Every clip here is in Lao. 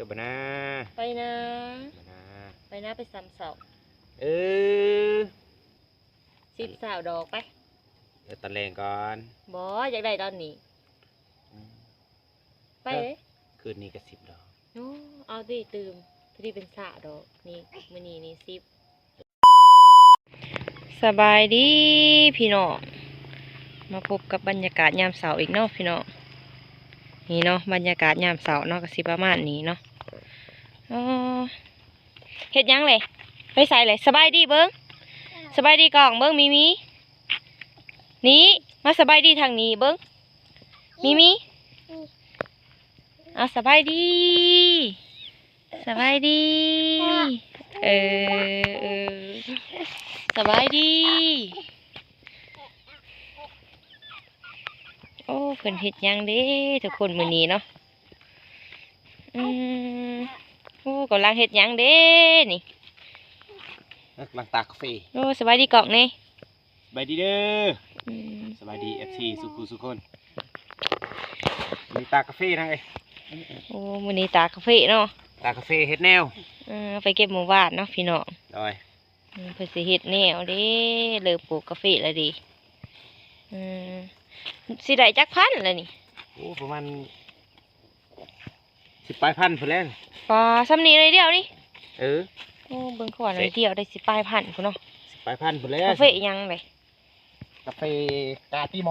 ຄືບໍ່ນາ ໄປນາ ບໍ່ນາ ໄປນາ ໄປຊຳເຊົາ. ເອີ ສິບຊາວດອກໄປ. ເອີ ຕອນແລງກ່ອນ. ບໍ່ ຢາກໄດ້ຕອນນີ້. ອືມ ໄປເລີຍ. ຄືນນີ້ກໍສິບດອກ. ໂອ້ ເອົາຕິ ຕື່ມ ພໍດີເປັນຊາວດອກ. ນີ້ ມື້ນີ້ນີ້ສິບ. ສະບາຍດີພີ່ນ້ອງ ມາພົບກັບບັນຍາກາດຍາມເຊົ້າອີກເນາະພີ່ນ້ອງ. ນີ້ເນາະ ບັນຍາກາດຍາມເຊົ້າເນາະ ກໍຊິປະມານນີ້ເນາະ. ອໍ ເຮັດຫຍັງເລີຍ ໄປໃສເລີຍ? ສະບາຍດີເບິ່ງ ສະບາຍດີກ້ອງເບິ່ງ ມີມີ ນີ້ ມາສະບາຍດີທາງນີ້ເບິ່ງ ມີມີ ເອົາ ສະບາຍດີ ສະບາຍດີ ເອີ ເອີ ສະບາຍດີ. ໂອ້ ເພິ່ນເຮັດຫຍັງເດ້ທຸກຄົນມື້ນີ້ເນາະ? ອືມ ໂອ້ ກຳລັງເຮັດຫຍັງເດ້ນີ້? ກຳລັງຕາກາເຟ. ໂອ້ ສະບາຍດີກ້ອງແດ່. ສະບາຍດີເດີ. ອືມ ສະບາຍດີ ເອັຟຊີ ສຸຄູ່ສຸຄົນ. ມີຕາກາເຟນາງເອີຍ. ໂອ້ ມື້ນີ້ຕາກາເຟເນາະ. ຕາກາເຟເຮັດແນວ. ເອີ ໄປເກັບມື້ວານເນາະພີ່ນ້ອງ. ໂດຍ. ອືມ ເພິ່ນຊິເຮັດແນວເດ້ ເລີ່ມປູກກາເຟແລ້ວເດ້. ອືມ ຊິໄດ້ຈັກພັນລະນີ້? ໂອ້ ປະມານສິບປາຍພັນພຸ້ນແຫຼະ. ປາ ສ່ຳນີ້ໜ້ອຍດຽວນີ້? ເອີ ໂອ້ ເບິ່ງຂວດໜ້ອຍດຽວໄດ້ສິບປາຍພັນພຸ້ນເນາະ. ສິບປາຍພັນພຸ້ນແຫຼະ. ກາເຟຫຍັງເດ? ກາເຟກາຕິໂມ.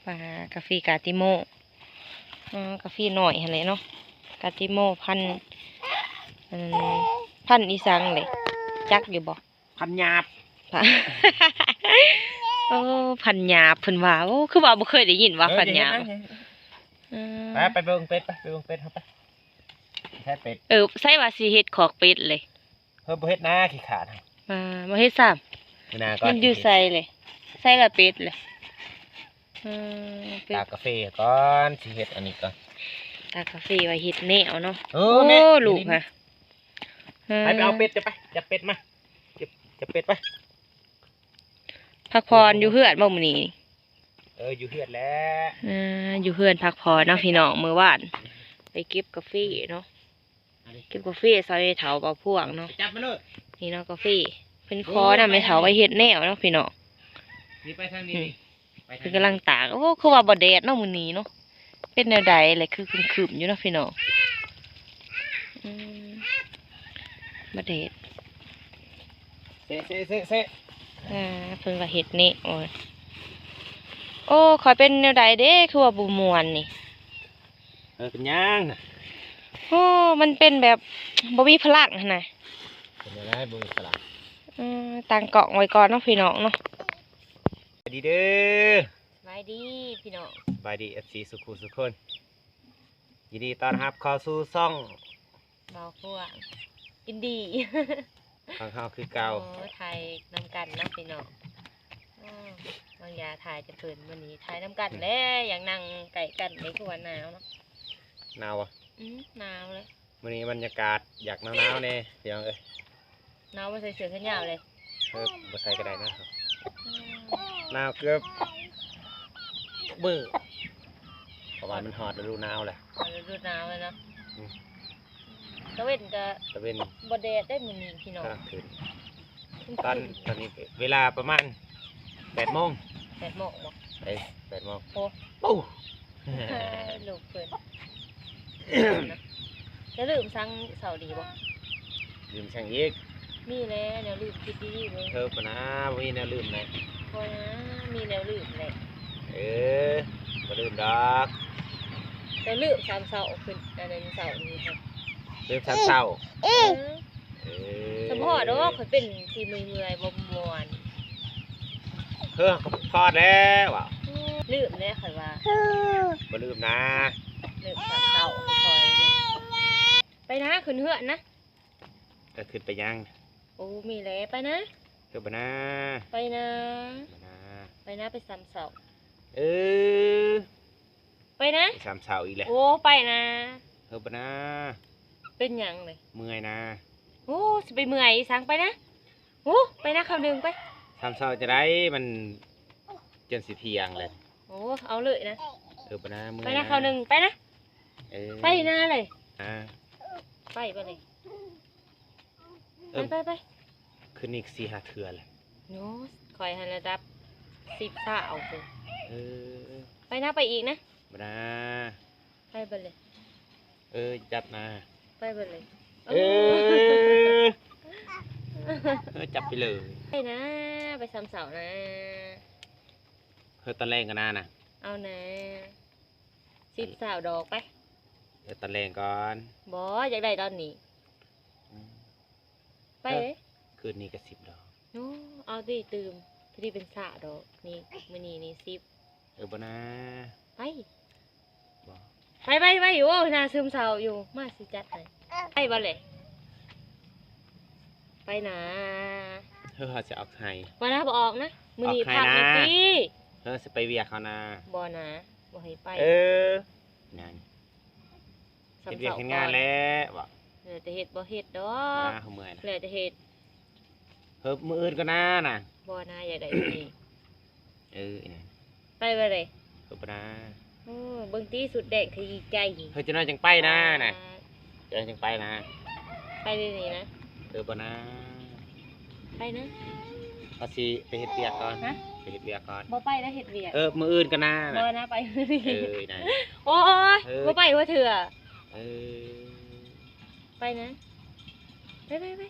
ປາ ກາເຟກາຕິໂມ. ເອີ ກາເຟນ້ອຍຫັ້ນແຫຼະເນາະ ກາຕິໂມ ພັນ ອັນ ພັນອີ່ສັງເດ ຈັກຢູ່ບໍ່? ພັນຫຍາບ. ໂອ້ ພັນຫຍາບເພິ່ນວ່າ. ໂອ້ ຄືວ່າບໍ່ເຄີຍໄດ້ຍິນວ່າ ເອີ ພັນຫຍາບ. ເອີ ໄປ ໄປເບິ່ງເປັດ ໄປ ໄປເບິ່ງເປັດເຮົາໄປ. ໃຊ້ເປັດ. ເອີ ໃສ່ວ່າຊິເຮັດຄອກເປັດເລີຍ. ເພິ່ນບໍ່ເຮັດນາ ຂີ້ຂາດ. ອ່າ ບໍ່ເຮັດຊ້ຳ. ມັນຢູ່ໃສເລີຍ? ໃສ່ລະເປັດເລີຍ. ເອີ ເປັດ ຕາກາເຟກ່ອນ ຊິເຮັດອັນນີ້ກ່ອນ. ຕາກາເຟໄວ້ເຮັດແນວເນາະ. ເອີ ໂອ້ ແມ່ ລູກຫະ. ເອີ ໃຫ້ໄປເອົາເປັດ ຈະໄປ ຈັບເປັດມາ. ຈັບ ຈັບເປັດໄປ. ພັກຜ່ອນຢູ່ເຮືອນບໍ່ມື້ນີ້? ເອີ ຢູ່ເຮືອນແຫຼະ. ເອີ ຢູ່ເຮືອນພັກຜ່ອນເນາະພີ່ນ້ອງ. ມື້ວານໄປເກັບກາເຟເນາະ. ເກັບກາເຟຊ່ອຍແມ່ເຖົ້າເບົາພວງເນາະ. ໄປຈັບມາໂລດ. ນີ້ເນາະ ກາເຟ ເພິ່ນຂໍນຳແມ່ເຖົ້າໄວ້ເຮັດແນວເນາະພີ່ນ້ອງ. ນີ້ໄປທາງນີ້. ອືມ ນີ້ໄປທາງນີ້. ເພິ່ນກຳລັງຕາກ. ໂອ້ ຄືວ່າບໍ່ແດດເນາະມື້ນີ້ເນາະ. ເປັນແນວໃດແຫຼະ ຄືຄຶ້ມໆຢູ່ເນາະພີ່ນ້ອງ. ອືມ ບໍ່ແດດ. ເຊະ ເຊະ ເຊະ ເຊະ. ອ່າ ເພິ່ນວ່າເຮັດນີ້. ໂອ້ຍ ໂອ້ ຂ້ອຍເປັນແນວໃດເດ້ ຄືວ່າບໍ່ມ່ວນນີ້? ເອີ ເປັນຫຍັງນະ? ໂອ້ ມັນເປັນແບບບໍ່ມີພະລັງຫັ້ນນະ. ເປັນຈັ່ງໃດບໍ່ມີພະລັງ? ເອີ ຕັ້ງກ້ອງໄວ້ກ່ອນເນາະພີ່ນ້ອງເນາະ. ສະບາຍດີເດີ. ສະບາຍດີພີ່ນ້ອງ. ສະບາຍດີ ເອັຟຊີ ສຸຄູ່ສຸຄົນ. ຍິນດີຕ້ອນຮັບເຂົ້າສູ່ຊ່ອງ ເບົາພວງ ອິນດີ ຂອງເຮົາຄືເກົ່າ. ໂອ້ ຖ່າຍນຳກັນເນາະພີ່ນ້ອງ. ໂອ້ ບາງຢ່າຖ່າຍຈະເພິ່ນ ມື້ນີ້ຖ່າຍນຳກັນແຫຼະ. ອືມ ຢາກນັ່ງໃກ້ກັນເດ້ ຄືວ່າໜາວເນາະ. ໜາວບໍ່? ອືມ ໜາວເລີຍ. ມື້ນີ້ບັນຍາກາດຢາກໜາວໆແດ່ພີ່ນ້ອງເອີຍ. ໜາວບໍ່ໃສ່ເສື້ອແຂນຍາວເລີຍ. ເອີ ບໍ່ໃສ່ກໍໄດ້ນະ. ອືມ ໜາວເກືອບມື້ ເພາະວ່າມັນຮອດລະດູໜາວແລ້ວ. ຮອດລະດູໜາວແລ້ວເນາະ. ອືມ ຕາເວັນກໍ ຕາເວັນ ບໍ່ແດດໄດ໋ມື້ນີ້ພີ່ນ້ອງ. ກຳລັງຂຶ້ນ. ຕອນ ຕອນນີ້ເວລາປະມານແປດໂມງ. ແປດໂມງບໍ່? ເອີ ແປດໂມງ. ໂອ້ ໂອ້ ລູກເພິ່ນ. ຈະລືມສັ່ງເຊົ້ານີ້ບໍ່? ລືມສັ່ງອີກ. ມີແຫຼະແນວລືມ ຄິດດີໆເບິ່ງ. ເອີ ບໍ່ນາ ບໍ່ມີແນວລືມນະ. ບໍ່ນາ ມີແນວລືມແຫຼະ. ເອີ ບໍ່ລືມດອກ. ຈະລືມສາມເຊົ້າຂຶ້ນ ອັນນັ້ນເຊົ້ານີ້. ລືມສາມເຊົ້າ. ເອີ ເອີ ສຳພໍດອກ ຂ້ອຍເປັນທີ່ເມື່ອຍໆ ບໍ່ມ່ວນ. ເອີ ກໍພໍແລ້ວ. ອືມ ລືມແລ້ວຂ້ອຍວ່າ. ບໍ່ລືມນາ. ລືມສາມເຊົ້າຂ້ອຍ. ໄປນາ ຂຶ້ນເຮືອນນະ. ເອີ ຂຶ້ນໄປຫຍັງ? ໂອ້ ມີແຫຼະ ໄປນາ. ເອີ ບໍ່ນາ. ໄປນາ ບໍ່ນາ ໄປນາ ໄປສາມເຊົ້າ. ເອີ ໄປນະ ໄປສາມເຊົ້າອີກແລ້ວ. ໂອ້ ໄປນະ. ເອີ ບໍ່ນາ. ເປັນຫຍັງເລີຍ? ເມື່ອຍນາ. ໂອ້ ຊິໄປເມື່ອຍອີ່ສັງ ໄປນະ. ໂອ້ ໄປນະ ຄາວໜຶ່ງໄປ. ສາມເຊົ້າຈະໄດ້ ມັນຈົນຊິທ່ຽງແລ້ວ. ໂອ້ ເອົາເລີຍນະ. ເອີ ໄປນະ ເມື່ອຍນະ. ໄປນະ ຄາວໜຶ່ງ ໄປນະ. ເອີ ໄປນະເລີຍ. ອ່າ ໄປ ໄປເລີຍ ເອີ ໄປ ໄປ ໄປ ຄືນນີ້ສີ່ຫ້າເທື່ອແລ້ວ. ໂອ້ ຂ້ອຍຫັ້ນລະດັບສິບຊາວພຸ້ນ. ເອີ ໄປນະ ໄປອີກນະ. ບໍ່ນາ ໄປເບິດເລີຍ. ເອີ ຈັບນາ ໄປເບິດເລີຍ. ເອີ ເອີ ຈັບໄປເລີຍ. ໄປນະ ໄປຊຳເຊົ້ານະ. ເຮີ ຕອນແລງກໍນານະ. ເອົານະ ສິບຊາວດອກໄປ. ເອີ ຕອນແລງກ່ອນ. ບໍ່ ຢາກໄດ້ຕອນນີ້. ອືມ ໄປເລີຍ. ເອີ ຄືນນີ້ກໍສິບດອກ. ໂອ້ ເອົາຕິ ຕື່ມ ພໍດີເປັນຊາວດອກນີ້. ມື້ນີ້ນີ້ສິບ. ເອີ ບໍ່ນາ ໄປ. ບໍ່ ໄປ ໄປ ໄປ. ໂອ້ ໜ້າຊຶມເສົ້າຢູ່. ມາ ຊິຈັດໃຫ້. ໄປບໍ່ເລີຍ ໄປນະ. ເຮີ ເຮົາຊິອອກໃຫ້. ບໍ່ນະ ບໍ່ອອກນະ ມື້ນີ້ພັກແດ່ຕິ. ເຮີ ຊິໄປວຽກເຮົານະ. ບໍ່ນະ ບໍ່ໃຫ້ໄປ. ເອີ ນັ້ນ ເຮັດວຽກເຮັດງານແລ້ວ. ເອີ ແຕ່ເຮັດບໍ່ເຮັດດອກ. ເມື່ອຍ ແລ້ວແຕ່ເຮັດ. ເຮີ ມື້ອື່ນກໍນານະ. ບໍ່ນາ ຢາກໄດ້ມື້ນີ້. ເອີ ອີ່ນະ ໄປບໍ່ໄດ້. ເຮີ ບໍ່ນາ. ໂອ້ ເບິ່ງຕິ ສຸດແດງຂະຢີໃຈ. ເຮີ ຈັກໜ້ອຍຈັ່ງໄປນານະ. ອ່າ ຈັ່ງ ຈັ່ງໄປນະ ໄປດຽວນີ້ນະ. ເອີ ບໍ່ນາ ໄປນະ. ເຮົາຊິໄປເຮັດວຽກກ່ອນ. ຮະ ໄປເຮັດວຽກກ່ອນ. ບໍ່ໄປນະ ເຮັດວຽກ. ເອີ ມື້ອື່ນກໍນານະ. ບໍ່ນະ ໄປມື້ນີ້. ເອີ ນະ ໂອ້ຍ ເອີ ບໍ່ໄປຫົວເທື່ອ. ເອີ ໄປນະ ໄປ ໄປ ໄປ.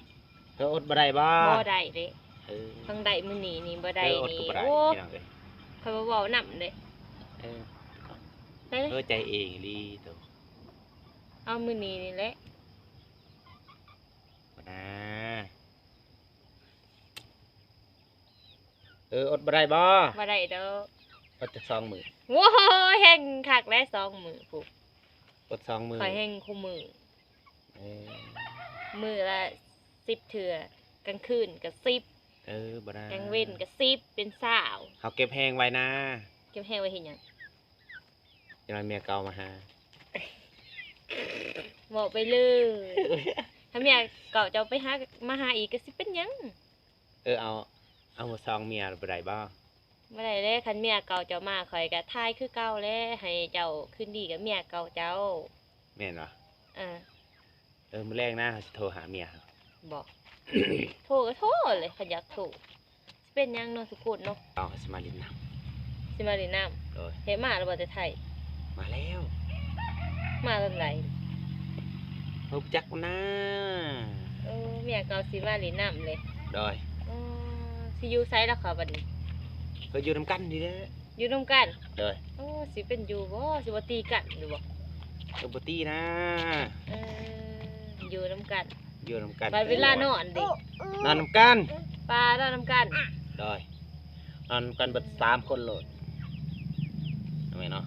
ເຮີ ອົດບໍ່ໄດ້ບໍ່? ບໍ່ໄດ້ເດ້. ເອີ ຕ້ອງໄດ້ມື້ນີ້ນີ້ ບໍ່ໄດ້ນີ້. ເອີ ອົດກໍບໍ່ໄດ້ ໂອ້ ພີ່ນ້ອງເອີຍ. ຂ້ອຍບໍ່ເວົ້ານຳເດ້. ເອີ ໄປເລີຍ. ເອີ ໃຈເອງອີ່ຫຼີໂຕ. ເອົາມື້ນີ້ນີ້ແຫຼະ. ບໍ່ນາ ເອີ ອົດບໍ່ໄດ້ບໍ່? ບໍ່ໄດ້ດອກ. ອົດຈັກສອງມື້. ໂອ້ຍ ແຮງຄັກແຫຼະ ສອງມື້ພຸ້ນ. ອົດສອງມື້. ຂ້ອຍແຮງຄູ່ມື້. ເອີ ມື້ລະສິບເທື່ອ ກາງຄືນກໍສິບ. ເອີ ບໍ່ໄດ້ ກາງເວັນກໍສິບ ເປັນຊາວ. ເຮົາເກັບແຮງໄວ້ນາ. ເກັບແຮງໄວ້ເຮັດຫຍັງ? ຢ່າໃຫ້ເມຍເກົ່າມາຫາ. ເວົ້າໄປເລີຍ. ຖ້າເມຍເກົ່າເຈົ້າໄປຫາ ມາຫາອີກກໍຊິເປັນຫຍັງ? ເອີ ເອົາ ເອົາສອງເມຍບໍ່ໄດ້ບໍ່? ບໍ່ໄດ້ເດ້. ຄັນເມຍເກົ່າເຈົ້າມາ ຂ້ອຍກໍຖ່າຍຄືເກົ່າແຫຼະ ໃຫ້ເຈົ້າຄືນດີກັບເມຍເກົ່າເຈົ້າ. ແມ່ນບໍ່? ເອີ ເອີ ມື້ແລງນະ ເຮົາຊິໂທຫາເມຍ. ບໍ່ ໂທກໍໂທແຫຼະ ຄັນຢາກໂທ. ຊິເປັນຫຍັງເນາະ ທຸກຄົນເນາະ. ເອົາ ຊິມາຫຼິ້ນນ້ຳ. ຊິມາຫຼິ້ນນ້ຳ. ໂດຍ. ເຮັດມາແລ້ວບໍ່ແຕ່ໄທ? ມາແລ້ວ. ມາຕອນໃດ? ເຮົາຈັກນະ. ເອີ ເມຍເກົ່າຊິມາຫຼິ້ນນ້ຳເລີຍ. ໂດຍ. ອໍ ຊິຢູ່ໃສລະຄະບັດນີ້? ເຮົາຢູ່ນຳກັນນີ້ແຫຼະ. ຢູ່ນຳກັນ. ໂດຍ. ໂອ້ ຊິເປັນຢູ່ບໍ່? ຊິບໍ່ຕີກັນຢູ່ບໍ່? ເອີ ບໍ່ຕີນະ. ເອີ ຢູ່ນຳກັນ. ຢູ່ນຳກັນ. ບັດເວລານອນເດ? ນອນນຳກັນ. ປາ ນອນນຳກັນ. ໂດຍ. ນອນນຳກັນເບິດສາມຄົນໂລດ. ແມ່ນເນາະ.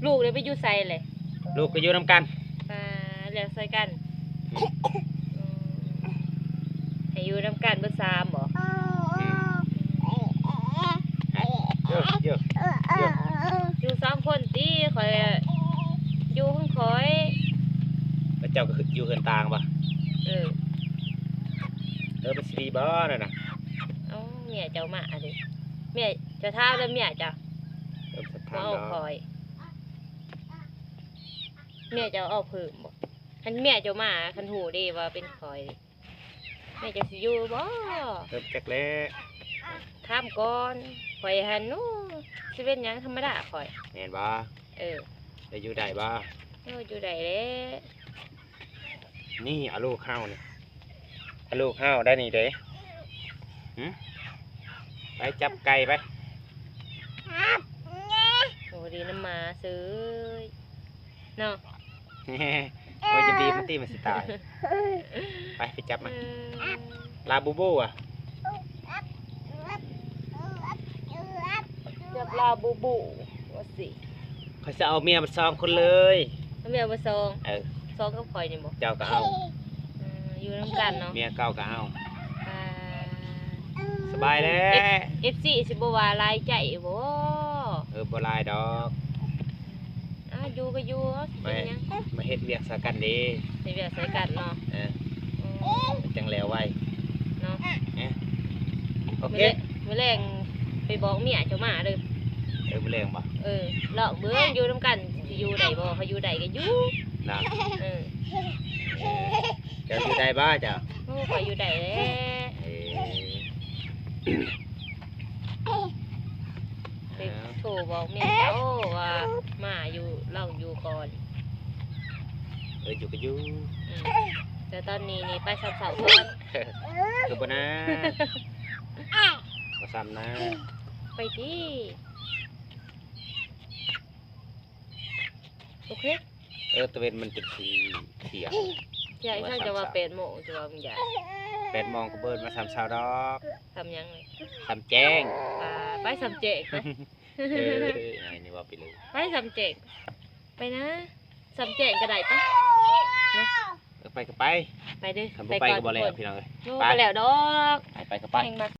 ລູກເດ ໄປຢູ່ໃສແຫຼະ? ລູກກໍຢູ່ນຳກັນ. ປາ ລ້ຽງຊ່ອຍກັນ. ອືມ. ໃຫ້ຢູ່ນຳກັນເບິດສາມບໍ? ອືມ. ເອີ ເອີ ເອີ ຢູ່ສອງຄົນຕິ ຂ້ອຍຢູ່ຂອງຂ້ອຍ. ແລ້ວເຈົ້າກໍຢູ່ເຮືອນຕ່າງບໍ? ເອີ. ເອີ ມັນຊິດີບໍນັ້ນນະ? ເອົ້າ ເມຍເຈົ້າມາເດ. ເມຍເຈົ້າຖາມເດີ ເມຍເຈົ້າ. ເອີ ບໍ່ເອົາຂ້ອຍ. ເມຍເຈົ້າເອົາເພີ່ມບໍ? ຄັນເມຍເຈົ້າມາ ຄັນຮູ້ເດວ່າເປັນຂ້ອຍ ແມ່ນເຈົ້າຊິຢູ່ບໍ່? ເອີ ຈັກແຫຼະ. ຖາມກ່ອນ. ຂ້ອຍຫັ້ນ ໂອ້ ຊິເປັນຫຍັງ ທຳມະດາຂ້ອຍ. ແມ່ນບໍ່? ເອີ. ແລ້ວຢູ່ໄດ້ບໍ່? ໂອ້ ຢູ່ໄດ້ແຫຼະ. ນີ້ ເອົາລູກເຮົານີ້ ເອົາລູກເຮົາໄດ້ນີ້ເດ້. ຫຶ? ໄປຈັບໄກ່ໄປ. ໂອ້ ດີນຳໝາເສີຍເນາະ. ໂອ້ຍ ຢ່າບີບມັນຕິ ມັນຊິຕາຍ. ໄປ ໄປຈັບມາ. ເອີ ລາບູບູອະ. ຈັບລາບູບູວ່າຊິ. ຂ້ອຍຊິເອົາເມຍມາສອງຄົນເລີຍ. ເອົາເມຍມາສອງ? ເອີ ສອງກັບຂ້ອຍນີ້ບໍ? ເຈົ້າກໍເອົາ. ເອີ ຢູ່ນຳກັນເນາະ. ເມຍເກົ່າກໍເອົາ. ອ່າ ສະບາຍແລ້ວ. ເອັຟ ເອັຟຊີຊິບໍ່ວ່າຫຼາຍໃຈບໍ? ເອີ ບໍ່ຫຼາຍດອກ. ອ່າ ຢູ່ກໍຢູ່ ເອົາ ຊິເປັນຫຍັງ? ມາເຮັດວຽກຊ່ອຍກັນເດ້. ເຮັດວຽກຊ່ອຍກັນເນາະ. ເອີ ອືມ ມັນຈັ່ງແລ້ວໄວເນາະ. ເອີ ໂອເຄ ມື້ແລງ ມື້ແລງໄປບອກເມຍເຈົ້າມາເດີ. ເອີ ມື້ແລງບໍ? ເອີ ລອງເບິ່ງ ຢູ່ນຳກັນຊິຢູ່ໄດ້ບໍ່? ຄັນຢູ່ໄດ້ກໍຢູ່ນະ. ເອີ. ໄດ້ບໍ່ເຈົ້າ? ໂອ້ ຂ້ອຍຢູ່ໄດ້ແຫຼະ. ເອີ ໄປໂທບອກເມຍເຈົ້າວ່າມາຢູ່ ລາວຢູ່ກ່ອນ. ເອີ ຢູ່ກໍຢູ່. ອືມ ແຕ່ຕອນນີ້ນີ້ໄປຊ້ຳເຊົ້າກ່ອນ. ຄືບໍ່ນາ? ບໍ່ຊ້ຳນາ. ໄປຕິ. ໂອເຄ. ເອີ ຕາເວັນມັນເປັນສີຂຽວ ຂຽວອີ່ຫຍັງ ຈະວ່າແປດໂມງ ຈະວ່າມັນຢາກ ແປດໂມງກໍບໍ່ມາຊ້ຳເຊົ້າດອກ. ຊ້ຳຫຍັງເລີຍ? ຊ້ຳແຈ້ງ. ອ່າ ໄປຊ້ຳແຈ້ງໄປ. ເອີ ໄອ້ນີ້ເວົ້າໄປເລີຍ ໄປຊ້ຳແຈ້ງໄປນະ. ຊ້ຳແຈ້ງກໍໄດ້ໄປເນາະ. ເອີ ໄປກໍໄປ. ໄປເດີ້. ຄັນບໍ່ໄປກໍບໍ່ແລ້ວ ພີ່ນ້ອງເອີຍ. ໂອ້ ໄປ ບໍ່ແລ້ວດອກ. ໄປ ໄປກໍໄປ. ແຮງມັກ